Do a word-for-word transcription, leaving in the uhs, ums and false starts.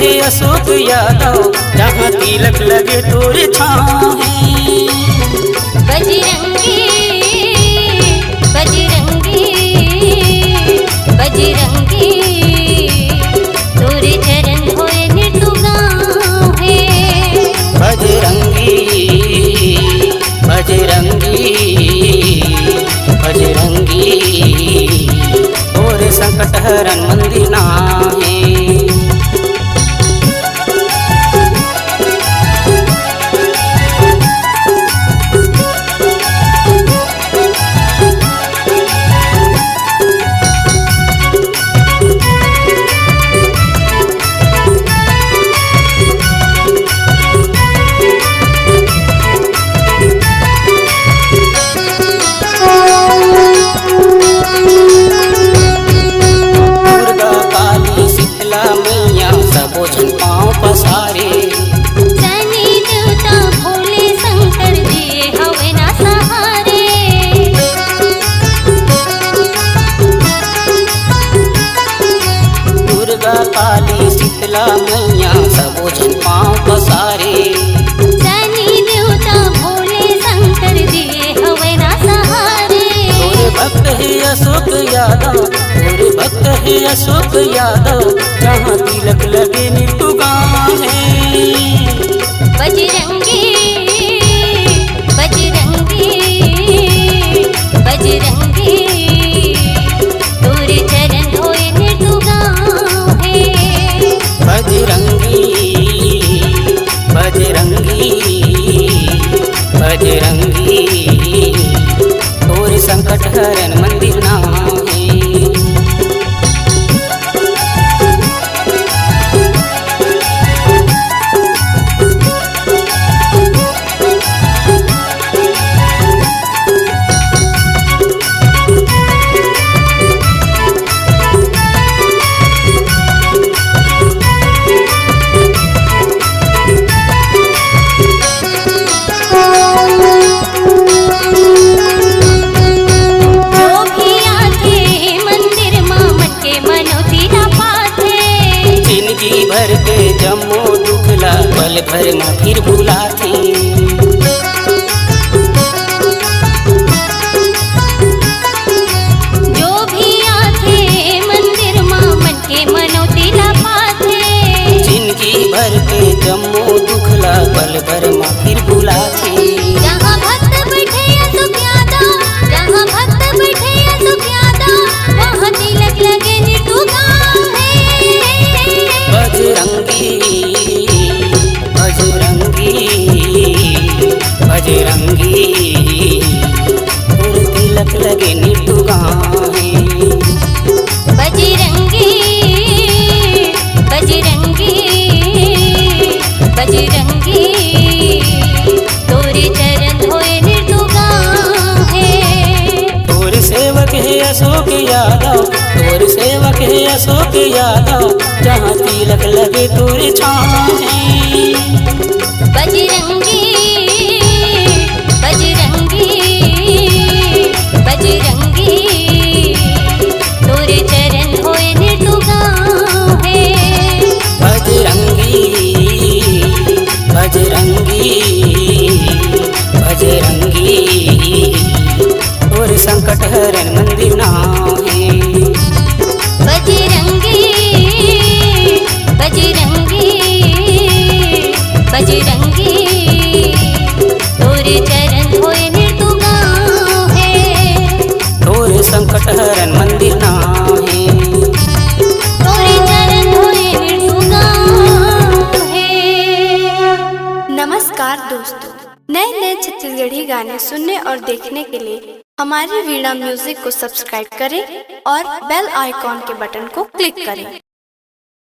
अशोक यादव, जहाँ तिलक लगे तोरे छाँव हे। बजरंगी, बजरंगी, बजरंगी, तोरे चरण धोए निरतु गाँव हे। बजरंगी, बजरंगी, बजरंगी, तोरे संकट हरन मंदिर नाम हे। दुर्गा काली शीतला मैया सबो झन पाँव पसारे। शनि देवता भोले शंकर दिए हवे ना सहारे। दुर्गा काली शीतला मैया सबो झन पाँव पसारे। शनि देवता भोले शंकर दिए हवे ना सहारे। तोरे भक्त हे अशोक यादव, तोरे भक्त हे अशोक यादव, जहाँ तिलक लगे निरतु गाँव हे। बजरंगी, बजरंगी, बजरंगी, तोरे चरण धोए निरतु गाँव हे। बजरंगी, बजरंगी, बजरंगी, तोरे संकट हरन मंदिर नाम हे। जो भी आथे मंदिर मा, मन के मनौती ला पाथे। जिनगी भर के जम्मो दुख ला पल भर मा फिर भुलाथे। जो भी आथे मंदिर मा, मन के मनौती ला पाथे। जिनगी भर के जम्मो दुख ला पल भर मा फिर भुलाथे। जहाँ भक्त बैठे अशोक यादव, जहाँ भक्त बैठे अशोक यादव, वहाँ तिलक लगे निरतु गाँव हे। बजरंगी, बजरंगी, बजरंगी, तोर तिलक लगे निरतु गाँव हे। बजरंगी, बजरंगी, बजरंगी, तोरे चरण धोए निरतु गाँव हे। तोर सेवक हे अशोक यादव, तोर सेवक हे अशोक यादव, जहाँ तिलक लगे तोरे छाँव हे। बजरंगी, बजरंगी, बजरंगी, तोरे चरण धोए निरतु गाँव हे। बजरंगी, बजरंगी, बजरंगी, तोर संकट हरन मंदिर नाम हे। बजरंगी, बजरंगी, बजरंगी, तोरे चरण धोए निरतु गाँव हे। तोर संकट हरन मंदिर नाम हे। तोरे चरण धोए निरतु गाँव हे। नमस्कार दोस्तों, नए नए छत्तीसगढ़ी गाने सुनने और देखने के लिए हमारी वीणा म्यूजिक को सब्सक्राइब करें और बेल आइकॉन के बटन को क्लिक करें।